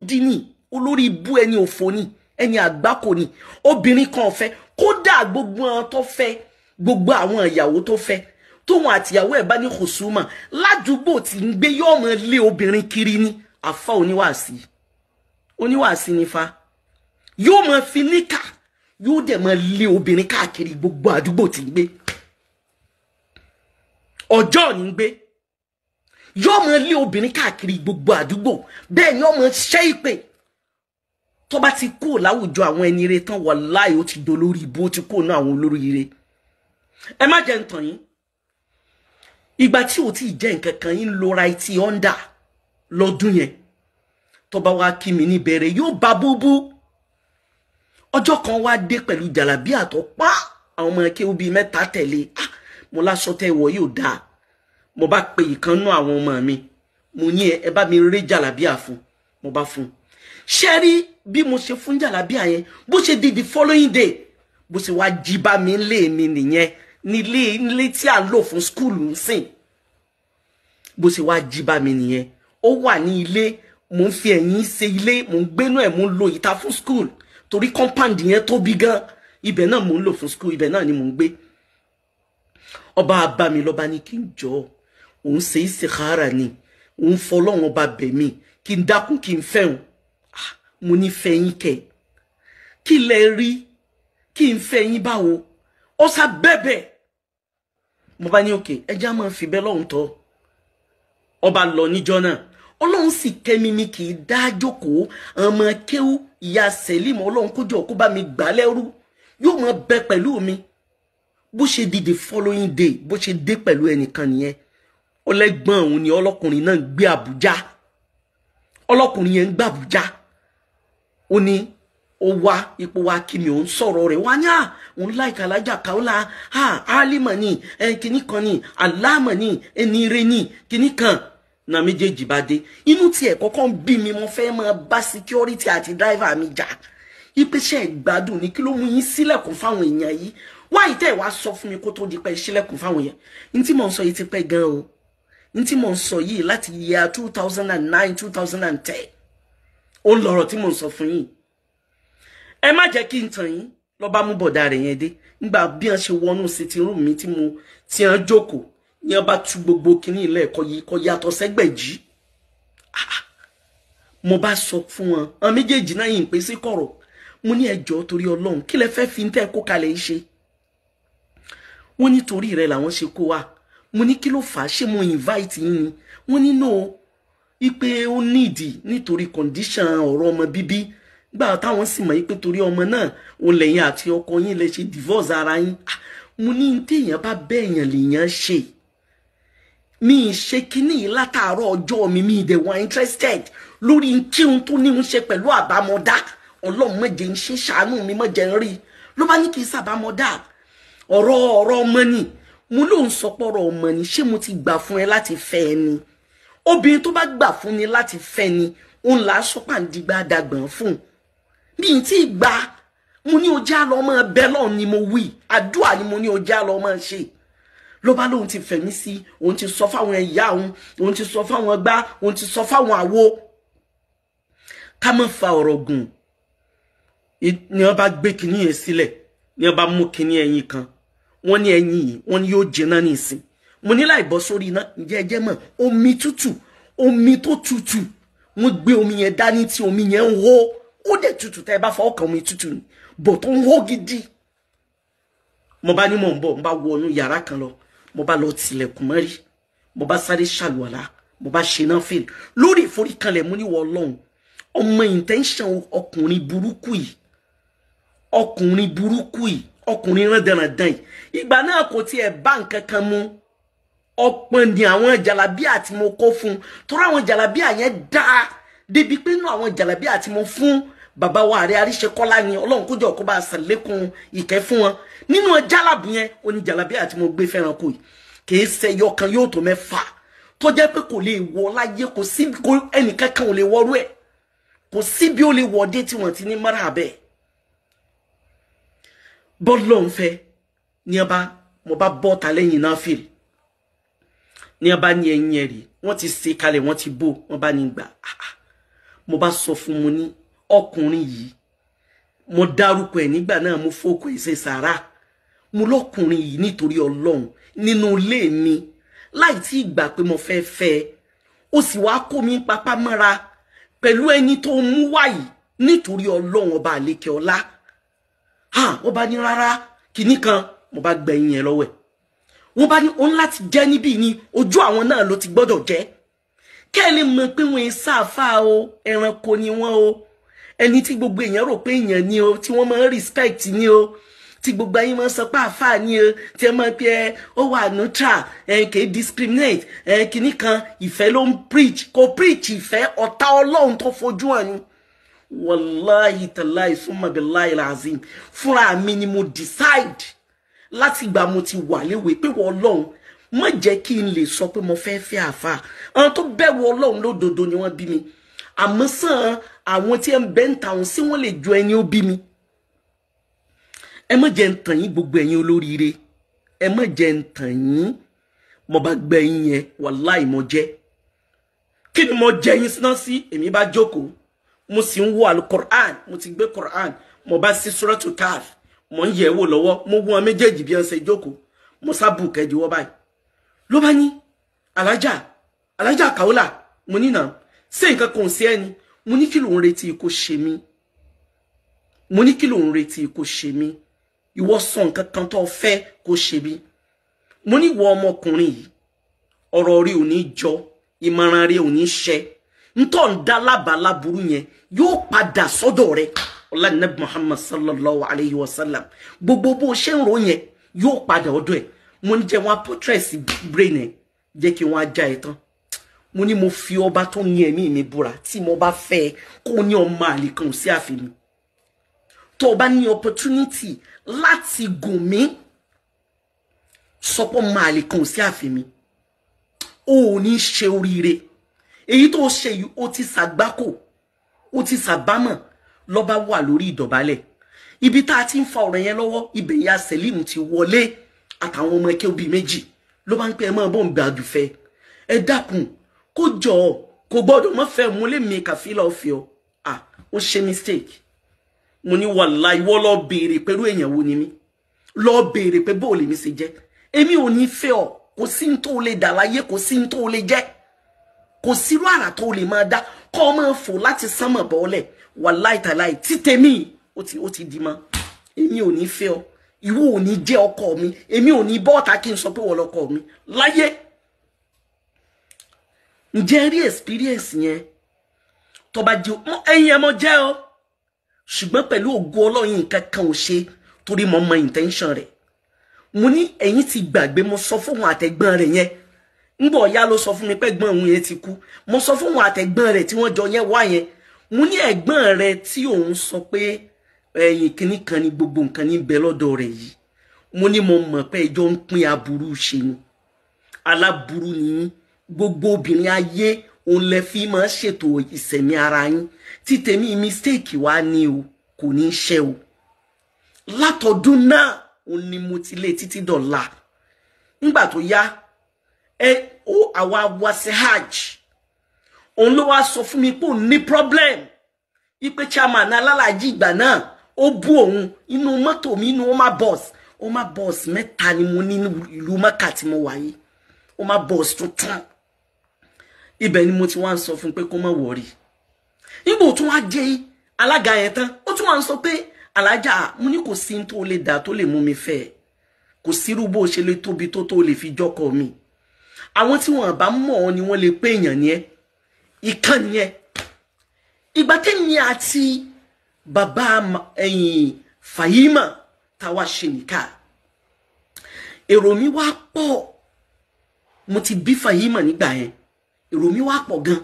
Gidi ni, olórí ibú, ẹni òfò ni, ẹni àgbákò ni. Obìnrin kan fẹ́, kódà gbogbo àwọn tó fẹ́, gbogbo àwọn ìyàwó tó fẹ́, tóun àtìyàwó ẹ̀ bá ní kòsùmà ládùúgbò tí ń gbé, yóò mọ lé obìnrin kiri ní. Àfa oníwàásí, oníwàásí ní fa, yóò mọ fi níkà, yóò dẹ̀ mọ lé obìnrin káàkiri gbogbo àdúgbò tí ń gbé. Ọjọ́ ní ń gbé, yóò mọ lé obìnrin káàkiri gbogbo àdúgbò. Bẹ́ẹ̀ ni ọmọ ṣẹ́ ìpè tó bá ti kú láwùjọ àwọn ẹni ire tán, wàláì ó ti dolórí ibú, ó ti kú náà àwọn olórí ire. Ẹ má jẹ́ ń tàn yín, ìgbà tí ò tí ì jẹ́ nǹkan kan yín lo right under lọ́dún yẹn, tó bá wá kí mi níbẹ̀rẹ̀ yóò bá búbú. Ọjọ́ kan wá dé pẹ̀lú jàlábíà tó pa àwọn ọmọ kéwú bíi mẹ́ta tẹ̀lé. Ah, mo láṣọ tẹ́ wọ̀ yóò dáa. Mo bá pe ìkan nú àwọn ọmọ mi, mo ní ẹ bá mi rí jàlábíà fún. Mo bá fún. Ṣé rí bí mo ṣe fún jàlábíà yẹn, bó ṣe di the following day, bó ṣe wá jí bá mi lé mi nìyẹn, nílé nílé tí à ń lò fún school ń sìn. Bó ṣe wá jí bá mi nìyẹn, ó wà ní ilé, mò ń fi ẹ̀yìn ṣe ilé, mò ń gbénú ẹ̀, mò ń lo ìta fún school, torí compound yẹn tóbi gan. Ibẹ̀ náà mò ń lò fún school, ibẹ̀ náà ni mò ń gbé. Ọba bá mi lọ́ba ní kí n jọ, òun ṣe istikhara ni, òun fọlọ́run ọba bẹ̀ mí kí n dákun kí n fẹ́ òun. Mo ní fẹ́ yín kẹ̀, kí lẹ rí kí n fẹ́ yín báwo? Ó sá bẹ́bẹ̀. Mo bá ní òkè, ẹjẹ́ á máa fi bẹ́ẹ̀ lọ́hùn tọ́. Ọba lọ níjọ́ náà, ọlọ́run sì kẹ́mi, mi kì í dá jókòó. Ọmọ kéwú ìyá Sẹ́límù, ọlọ́run kójọ kó bá mi gbà lẹ́rú, yóò máa bẹ pẹ̀lú mi. Bó ṣe di the following day, bó ṣe dé pẹ̀lú ẹnìkan nìyẹn. Ọlẹ́gbọ́n òun ni ọlọ́kùnrin náà ń gbé Àbújá. Ọlọ́kùnrin yẹn ń gbé Àbújá. Ó ní ó wá ipò wa kí mi, òun sọ̀rọ̀ rẹ̀ wá ní à òun láìka alájà Kaola, álímọ̀ ni, kìnnì kan ni, aláàmọ̀ ni, ẹni ire ni, kìnnì kan náà. Méjèèjì bá dé, inú tiẹ̀ kọ́kọ́ ń bí mi, mo fẹ́ máa bá security àti driver mi jà ìpèsè ìgbádùn ní kí ló mú yín sílẹ̀kùn fáwọn èèyàn yìí? Wáyé tẹ́ wàá sọ fún mi kó tó di pé sílẹ̀kùn fáwọn èèyàn. Ní tí mò ń sọ yìí ti pẹ́ gan o. Ní tí mò ń sọ yìí láti year 2009, 2010, ó ń lọ̀rọ̀ tí mò ń sọ fún yín. Ẹ má jẹ́ kí n tàn yín. Lọ́ bá mú bọ̀dá rẹ̀ yẹn dé. Nígbà bí wọ́n ṣe wọnú sitting room mi tí mo tí wọ́n jókòó ní, wọ́n bá tú gbogbo kinní ilé ẹ̀kọ́ yìí kọ́ yàtọ̀ sẹ́gbẹ̀jì. Mo bá sọ fún wọn, àwọn méjèèjì náà yìí ń pè sí kọ̀rọ̀. Mo ní ẹjọ́, torí Ọlọ́run, kí lẹ fẹ́ fi ń tẹ́ kó kalẹ̀ yìí ṣe? Wọ́n ní torí rẹ̀ làwọn ṣe kó wa. Mo ní kí ló fà á? Ṣé mo invite yín ni? Wọ́n ní no, ipe ó nídìí nítorí condition ọ̀rọ̀ ọmọ bíbí gbà, táwọn sì mọ̀ pé torí ọmọ náà òun lẹ́yìn àti ọkọ yín lè ṣe divorce ara yín. Mo ní téèyàn bá bẹ́ẹ̀yàn lèèyàn ṣe. Mi ì ṣe kínní yìí látàárọ̀ ọjọ́ mi, mi ì dẹ̀ wá interested lórí kírun tó ní ń ṣe pẹ̀lú àbámọ́dá. Ọlọ́run má jẹ́ ń ṣe, ṣàánú mi, má jẹ́ ń rí. Ló bá ní kì í ṣàbámọ́dá, ọ̀rọ̀ ọmọ ni. Mo lóun sọ pọ̀rọ̀ ọmọ ni. Ṣé mo ti gbà fún ẹ láti fẹ́ ẹ ni? Obìnrin tó bá gbà fún ni láti fẹ́ ni, òun là á sọ pàǹdígbà dàgbọ̀n fún mi ì tí ì gbà. Mo ní ojú àlọ́ ọmọ bẹ́ẹ̀ lọ́ọ̀ ni mo wí, àdúrà ni mo ní ojú àlọ́ ọmọ ṣe. Ló bá lóun ti fẹ̀mí sí, òun ti sọ fáwọn ẹ̀yà òun, òun ti sọ fáwọn gbá, òun ti sọ fáwọn àwo. Ká má fa ọ̀rọ̀ gùn, ni wọ́n bá gbé kinní yẹn sílẹ̀, ni wọ́n bá mú kinní ẹyin kan. Wọ́n ní ẹyin yìí, wọ́n ní yóò jiná nísìn. Mo ní láì bọ́ sórí iná, ǹjẹ́ ẹ jẹ́ mọ̀ omi tútù, omi tó tútù, wọ́n gbé omi yẹn dání tí omi yẹn ń hó, ó dẹ̀ tútù. Tẹ́ ẹ bá fọwọ́ kan, omi tútù ni, bọ̀ tó ń hó gidi. Mo bá ní mò ń bọ̀, mo bá wọnú yàrá kan lọ, mo bá lọ tilẹ̀kùn mọ́rí, mo bá sáré ṣàlùwàlá, mo bá ṣe náà fèrè lórí ìforíkanlẹ̀. Mo ní wọ Ọlọ́run, ọmọ intention ọkùnrin burúkú yìí, ọkùnrin burúkú yìí, ọkùnrin rándanrandan yìí. Ìgbà náà kò tiẹ̀ bá nǹkan kan mu. Ọpọ́n ni àwọn jàlábíà tí mo kó fún, torí àwọn jàlábíà yẹn dáa débi pé inú àwọn jàlábíà tí mo fún bàbá wa ààrẹ Àríṣekọ́lá ni, Ọlọ́run kójọ kó bá ṣàlékún ìkẹ́ fún wọn, nínú jálàbù yẹn ó ní jàlábíà tí mo gbé fẹ́ràn kù yìí, kì í ṣe ẹyọ kan, yóò tó 6, tó jẹ́ pé kò lè wọ láyé, kò sí ẹnìkankan ò lè wọrú ẹ̀, kò sí bí ó lè wọ dé tí wọ́n ti ní mara bẹ́ẹ̀. Bọ́ọ̀lù ń fẹ́ ní ọba, mo bá bọ́ ta lẹ́yìn náà fìlì ní ọba ní ẹyin ẹ̀rí, wọ́n ti ṣe kalẹ̀, wọ́n ti bó, wọ́n bá ní gbà. Mo bá sọ fún mo ní ọkùnrin yìí, mo dárúkọ ẹ̀ nígbà náà, mo fọkọ ẹ̀ ṣe sàrà. Mo lọ́kùnrin yìí nítorí Ọlọ́run nínú ilé mi láì tí gbà pé mo fẹ́ fẹ́, ó sì wá kó mi papá mọ́ra pẹ̀lú ẹni tó mú wáyìí nítorí Ọlọ́run ọba àlékè ọlá. Wọ́n bá ní rárá kìíní kan, mo bá gbẹ̀yìn yẹn lọ́wọ́ ẹ̀. Wọ́n bá ní òun láti jẹ́ níbí ni ojú àwọn náà ló ti gbọ́dọ̀ jẹ́. Kẹ́ ẹ lè mọ̀ pé wọ́n ń sáfà o, ẹranko ni wọ́n o, ẹni tí gbogbo èèyàn rò pé èèyàn ni o, tí wọ́n máa ń respect ni o, tí gbogbo ayé máa ń sọ pé àfáà ni o, tí ẹ máa ń pe ẹ ó wà neutral, ẹ kì í discriminate, ẹ kìíní kan ìfẹ́ ló ń preach, kò preach ìfẹ́, ọ̀tá Ọlọ́run tó fojú hàn ni. Wàláhì tàláì súnmọ́ billahi alazim, fúnra mi ni mo decide láti ìgbà mo ti wà léwe pé wọ́n Ọlọ́run má jẹ́ kí n lè sọ pé mo fẹ́ fẹ́ àfáà. Àwọn tó bẹ̀rù Ọlọ́run lódodo ni wọ́n bí mi, àmọ́ sàn àwọn tí ẹ ń bẹ́ ń ta òun sí wọ́n lè ju ẹni ó bí mi. Ẹ má jẹ́ ń tàn yín gbogbo ẹ̀yin olóríire, ẹ má jẹ́ ń tàn yín. Mo bá gbẹ yín yẹn, wàláì mo jẹ́. Kí ni mo jẹ́ yín síná sí? Èmi bá jókòó, mo sì ń wo alukoran, mo ti gbé koran, mo bá sí suratu Kaf, mo ń yẹ̀ wò lọ́wọ́, mo wọ́n méjèèjì bí wọ́n ṣe jókòó, mo sábù kẹjọ wọ́ báyìí. Ló bá ní alájà alájà Kaola, mo ní náà ṣé nǹkan kan ò sí ẹni? Mo ní kí ló ń retí kó ṣe mí? Mo ní kí ló ń retí kó ṣe mí? Ìwọ sọ nǹkan kan tó fẹ́ kó ṣe mí. Mo ní ìwọ ọmọkùnrin yìí, ọ̀rọ̀ rí ò ní jọ, ìmọ̀ràn rí ò ní ṣẹ, ntọ́ ń dá lábàá burú yẹn yóò padà sọ́dọ̀ rẹ. Ọlá Nabi Muhammad sallallahu alayhi wa sallam, gbogbo bó ṣe ń ro yẹn yóò padà ọ̀dọ̀ ẹ̀. Mo ní jẹ́ wọn portraits brain ẹ̀, jẹ́ kí wọ́n á já ẹ tán. Mo ní mo fi ọba tó ní ẹ̀mí mi búra, tí mo bá fẹ́ kó ní ọmọ àlè kan sí àfin mi, tó o bá ní opportunity láti gùn mí, sọpọ́ ọmọ àlè kan sí àfin mi, o ò ní ṣe oríire. Èyí tó ṣe yìí, ó ti ṣàgbákò, ó ti ṣàbámọ̀. Lọ́ba wà lórí ìdọ̀bálẹ̀ ibi tá a ti ń fa ọ̀rọ̀ yẹn lọ́wọ́, ibẹ̀ ya Selim ti wọlé àtàwọn ọmọ ẹkẹ́ òbí méjì. Ló bá ń pẹ́ ẹ máa bọ̀ ń gbà àdùfẹ́, ẹ dákun kó jọ ọ, kò gbọ́dọ̀ mọ́ fẹ́ mú lé mi kàfílà ọ̀fẹ́ ọ. Ah, ó ṣe mistake. Mo ní wàláhì, ìwọ lọ béèrè pẹ̀lú èèyàn wo ni mí, lọ béèrè pé bó lèmi ṣe jẹ́. Èmi ò ní fẹ́ ọ, kò sí ní tó lè dà láyé, kò sí ní tó lè jẹ́, kò sírú àrà tó lè máa dá, kọ́ ọ máa fò láti sánmọ̀ bọ́ọ̀lẹ̀. Wàláhì tàláhì títẹ̀mí ó ti di mọ́. Èmi ò ní fẹ́ ọ, ìwọ ò ní jẹ́ ọkọ mi, èmi ò ní bọ́ọ̀tà kí n sọ pé wọ́n lọ́kọ mi láyé. Ǹjẹ́ rí experience yẹn tó bá di ẹ̀yin ẹ̀ mọ́ jẹ́ ọ, ṣùgbọ́n pẹ̀lú ògo Ọlọ́run nǹkan kan ò ṣe, torí mo mọ intention rẹ̀. Mo ní ẹ̀yin ti gbàgbé, mo sọ fún òun àtẹ̀gbọ́n rẹ̀ yẹn, ńgbọ̀ ọ̀yá ló sọ fún mi pé ẹ̀gbọ́n òun yẹn ti kú. Mo sọ fún òun àtẹ̀gbọ́n rẹ̀ tí wọ́n jọ yẹn wá yẹn, mo ní ẹ̀gbọ́n rẹ̀ tí òun sọ pé ẹ̀yìn kìíní kan ní gbogbo nǹkan ní bẹ lọ́dọ̀ rẹ̀ yìí, mo ní mo mọ̀ pé ẹjọ́ ń pín aburú ṣe ni, aláburú ni yín, gbogbo obìnrin ayé òun lẹ fi máa ṣètò ìsẹ̀mí ara yín. Tí tèmi mistake wá ní o, kò ní ṣe o. Látọdún náà òun ni mo ti lé títí dọ̀la. Nígbà tó yá ẹ ó àwa wá sí hajj, òun ló wá sọ fún mi pé òun ní problem, ipe chairman alálàájì ìgbà náà ó bú òun inú mọ́tò mi, inú oma bus mẹ́ta ni mo ní ìlú Mẹ́kà tí mo wà yìí, oma bus tuntun. Ibẹ̀ ni mo ti wá ń sọ fún pé kó má wọrí. Nígbà tó wá jẹ́ alága yẹn tán, ó tún wá ń sọ pé alájà, mo ní kò sí tó lè dà tó lè mú mi fẹ́, kò sírú bó ṣe lè tóbi tó tó lè fi jọ́kọ mi. Àwọn tí wọ́n bá mọ̀ ọ́ ni wọ́n lè pé èèyàn ni ẹ́, ìkan ni ẹ́. Ìgbà tẹ́mi àti bàbá ẹ̀yìn Fàyímà táwa ṣe nìka, èrò mi wá pọ̀. Mo ti bí Fàyímà nígbà yẹn, èrò mi wá pọ̀ gan.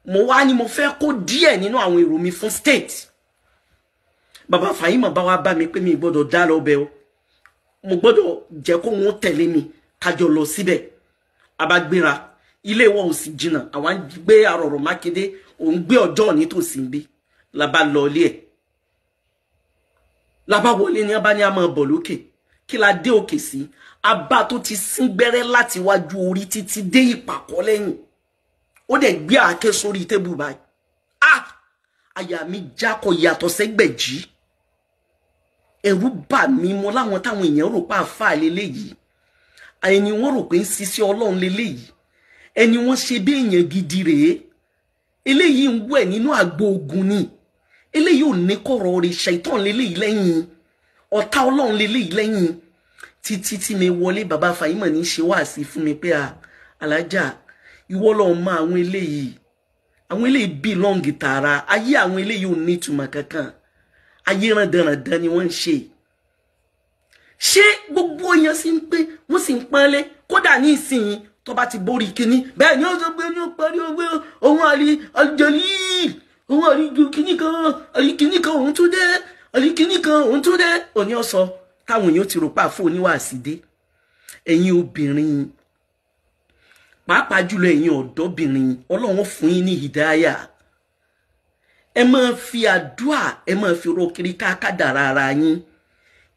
Mo wá ní mo fẹ́ kó díẹ̀ nínú àwọn èrò mi fún state. Bàbá Fàyímà bá wá bá mi pé mi gbọ́dọ̀ dá lọ bẹ̀ o, mo gbọ́dọ̀ jẹ́ kó wọn tẹ̀lé mi kájọ lọ síbẹ̀. A bá gbéra, ilé wọn ò sì jìnnà, àwọn ń gbé Arọ̀rọ̀ Mákindé, òun gbé ọjọ́ nítòsí ń bí. La bá lọ ilé ẹ̀, la bá wọlé ní abá ní a máa bọ̀ lókè. Kí la dé òkè sí? Abá tó ti sín gbẹ́rẹ́ láti wájú orí títí dé ìpàkọ́ lẹ́yìn, ó dẹ̀ gbé àáké sórí tébù báyìí. Àyà mi jákọ̀ yàtọ̀ sẹ́gbẹ̀jì. Ẹ̀rù bà mí mọ́ láwọn táwọn èèyàn rò pa àfáà leléyìí. Ẹni wọ́n rò pé ń ṣiṣẹ́ Ọlọ́run leléyìí. Ẹni wọ́n ṣe bí èèyàn gidi rèé. Eléyìí ń wẹ̀ nínú àgbo ogun ni. Eléyìí ò ní kọ̀rọ̀ rẹ̀, ṣàìtàn leléyìí lẹ́yìn. Ọ̀tá Ọlọ́run leléyìí lẹ́yìn. Títí tí mi wọlé, bàbá Fàyímọ̀ ní ṣe wáàsí fún mi pé alájà, ìwọ lọ mọ àwọn eléyìí. Àwọn eléyìí belong tààrà. Ayé àwọn eléyìí ò ní ìtumọ̀ kankan. Ayé rándanràndan ni wọ́n ń ṣe. Ṣé gbogbo èèyàn sì ń pé wọ́n sì ń pọ́nlé? Kódà ní ìsinyìí tó bá ti borí kínní, bẹ́ẹ̀ ni ó sọ pé ní ó parí ọgbẹ́ òun àrí àlùjọ́lì, òun àrí kínní kan, àrí kínní kan òun tún dé, àrí kínní kan òun tún dé. Òní ó sọ táwọn èèyàn ti rò pa àfọ oníwàásí dé. Ẹ̀yin obìnrin, pàápàá jùlọ ẹ̀yin ọ̀dọ́bìnrin, Ọlọ́run fún yín ní hìdáyà. Ẹ máa fi àdúà, ẹ máa fi rọ kiri káàkádàrá ara yín.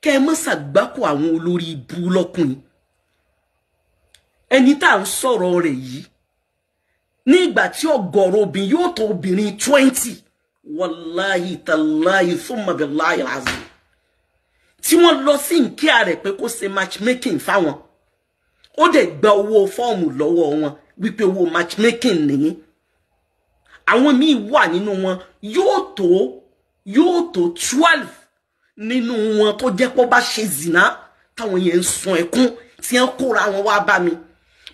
Kẹ́ ẹ má ṣàgbákò àwọn olórí ibú lọ́kùnrin. Ẹni tá à ń sọ̀rọ̀ rẹ̀ yìí, ní ìgbà tí ọ̀gọ̀rọ̀ obìnrin yóò tó obìnrin 20, wàláhì tàláhì thumma billahi alazim, tí wọ́n lọ sí nkíà rẹ̀ pé kó ṣe matchmaking fáwọn. Ó dẹ̀ gba owó fọ́ọ̀mù lọ́wọ́ wọn wípé owó matchmaking nìyí. Àwọn míì wà nínú wọn yóò tó 12 nínú wọn tó jẹ́ pé ó bá ṣe zìnà táwọn yẹn ń sun ẹkún tí wọ́n kóra wọn wá bá mi.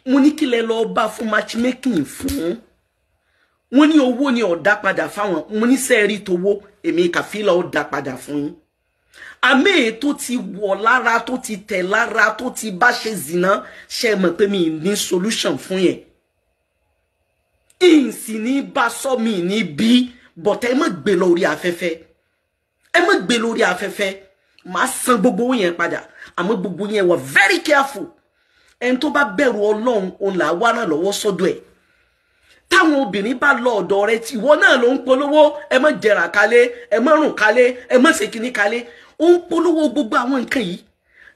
Mo ní kí lẹ lọ bá fún matchmaking fún. Wọ́n ní owó ni ó dá padà fáwọn. Mo ní sẹ́ẹ̀rí towó, èmi Kàfílà ó dá padà fún yín. Àmì tó ti wọ̀ lára, tó ti tẹ̀ lára, tó ti bá ṣe zìnà, ṣe mọ̀ pé mi ní solution fún yẹn. Ìsìn ní bá sọ mi ní bí, bọ̀tẹ́ ẹ má gbé lórí afẹ́fẹ́. Ẹ má gbé lórí afẹ́fẹ́. Màá san gbogbo owó yẹn padà. Àmọ́ gbogbo yẹn wà very careful. Ẹni tó bá bẹ̀rù Ọlọ́run, òun là wá ràn lọ́wọ́ sọ́dọ̀ ẹ̀. Táwọn obìnrin bá lọ ọ̀dọ̀ rẹ, tí ìwọ náà ló ń polówó, ẹ má jẹrà kalẹ̀, ẹ má rùn kalẹ̀, ẹ má ṣe kíní kalẹ̀. Ó ń polówó gbogbo àwọn nǹkan yìí.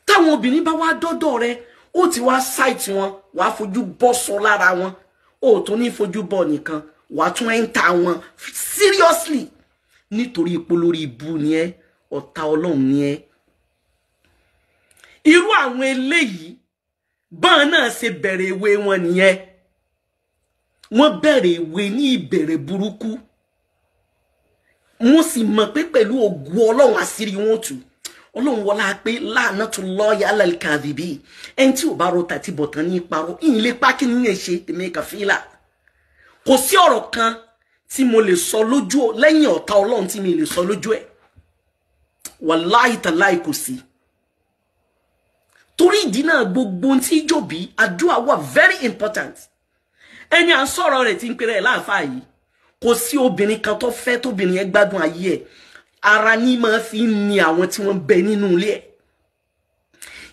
Táwọn obìnrin bá wá dọ́dọ̀ rẹ, ó ti wá sáìtì wọn, wàá fojú bọ́ sọ lára wọn. Ó tún ní fojú bọ́ nìkan, wàá tún ẹ́ńtà wọn seriously. Nítorí ipò lórí ibú ni ẹ́, ọ̀tá Ọlọ́run ni ẹ́. Irú àwọn eléyìí báwọn náà ṣe bẹ̀rẹ̀ ìwé wọn nìyẹn. Wọ́n bẹ̀rẹ̀ ìwé ní ìbẹ̀rẹ̀ burúkú. Wọ́n sì mọ̀ pé pẹ̀lú ògùn Ọlọ́run àṣírí wọn tú. Ọlọ́run wọlá pé la'natullahi 'alal kadhibi. Ẹni tí ò bá ro tàti bọ̀tán ní parọ́, ìyìn lè pa kí ni yẹn ṣe èmi Kàfílà. Kò sí ọ̀rọ̀ kan tí mo lè sọ lójú lẹ́yìn ọ̀tá Ọlọ́run tí mi lè sọ lójú ẹ̀. Wàláhì tàláhì kò sí. Torí ìdí náà gbogbo tí jòbí àdúrà wà very important. Ẹni à ń sọ̀rọ̀ rẹ̀ tí ń pèrè láàfáà yìí, kò sí obìnrin kan tó fẹ́ tóbìnrin yẹn gbádùn ayé ẹ̀. Ara ní máa fi ń ni àwọn tí wọ́n bẹ nínú ilé ẹ̀.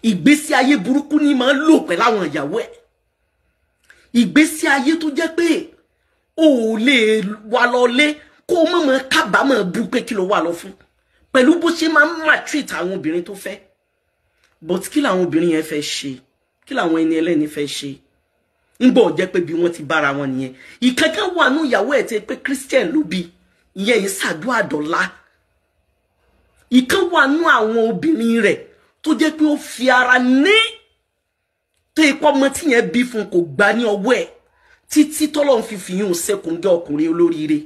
Ìgbésí ayé burúkú ní máa ń lò pẹ̀lú àwọn ìyàwó ẹ̀. Ìgbésí ayé tó jẹ́ pé o ò lè wà lọlé kó o mọ̀mọ́ kábàámọ̀ bú pé kí ló wà lọ fún. Pẹ̀lú bó ṣe máa ń maltreat àwọn obìnrin tó fẹ́. But kí làwọn obìnrin yẹn fẹ́ ṣe? Kí làwọn ẹni ẹlẹ́ni fẹ́ ṣe? Ńgbọ́ jẹ́ pé bí wọ́n ti bára wọn nìyẹn. Ìkankan wà nú ìyàwó ẹ̀ tẹ́ pé Christian ló bí. Ìyẹn yìí ṣàdúrà dọ̀la. Ìkan wà nú àwọn obìnrin rẹ̀ tó jẹ́ pé ó fi ara ní tó ipò ọmọ tí yẹn bí fún kò gbà ní ọwọ́ ẹ̀ títí tọ́lọ́run fi fìyún ṣẹ́kùngẹ́ ọkùnrin olóríire.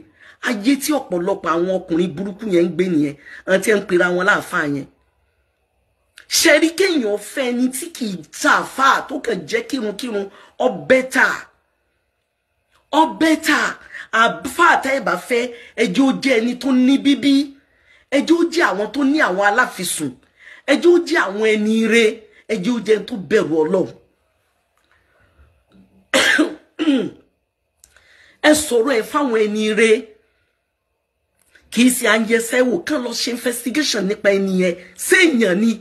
Ayé tí ọ̀pọ̀lọpọ̀ àwọn ọkùnrin burúkú yẹn ń gbé nìyẹn, àwọn tí ń pera wọn láàfáà yẹn. Ṣẹ̀rí kéèyàn fẹ́ ẹni tí kì í tààfáà tó kàn jẹ́ kírunkírun, ọbẹ̀ tà. Ọbẹ̀ tà. Àfáà tá ẹ bá fẹ́, ẹjẹ́ ó jẹ́ ẹni tó ní bíbí. Ẹjẹ́ ó jẹ́ àwọn tó ní àwọn aláfisùn. Ẹjẹ́ ó jẹ́ àwọn ẹni ire. Ẹjẹ́ ó jẹ́ ẹni tó bẹ̀rù Ọlọ́run. Ẹ sọ̀rọ̀ ẹ fáwọn ẹni ire. Kì í ṣe à ń yẹsẹ́ wò kán lọ ṣe investigation nípa ẹni yẹn. Séèyàn ni?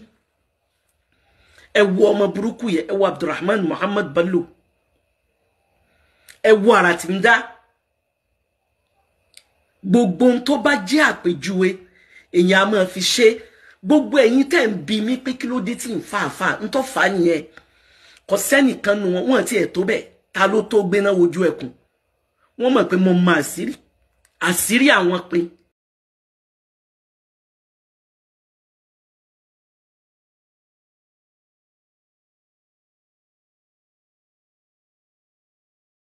Ẹ wo ọmọ burúkú yẹn, ẹ wo Abdulrahman Muhammad Bello. Ẹ wo àrà tí ń dá. Gbogbo ohun tó bá jẹ́ àpèjúwe, èèyàn a máa fi ṣe. Gbogbo ẹ̀yin tẹ́ ń bi mí pé kí ló dé tí ń fa àfa, ń tọ́ fa nìyẹn. Kò sẹ́nìkan nu wọn, wọ́n ti ẹ̀ tó bẹ́ẹ̀. Ta ló tó gbéná wojú ẹkùn? Wọ́n mọ̀ pé mo mọ àṣírí. Àṣírí àwọn pin.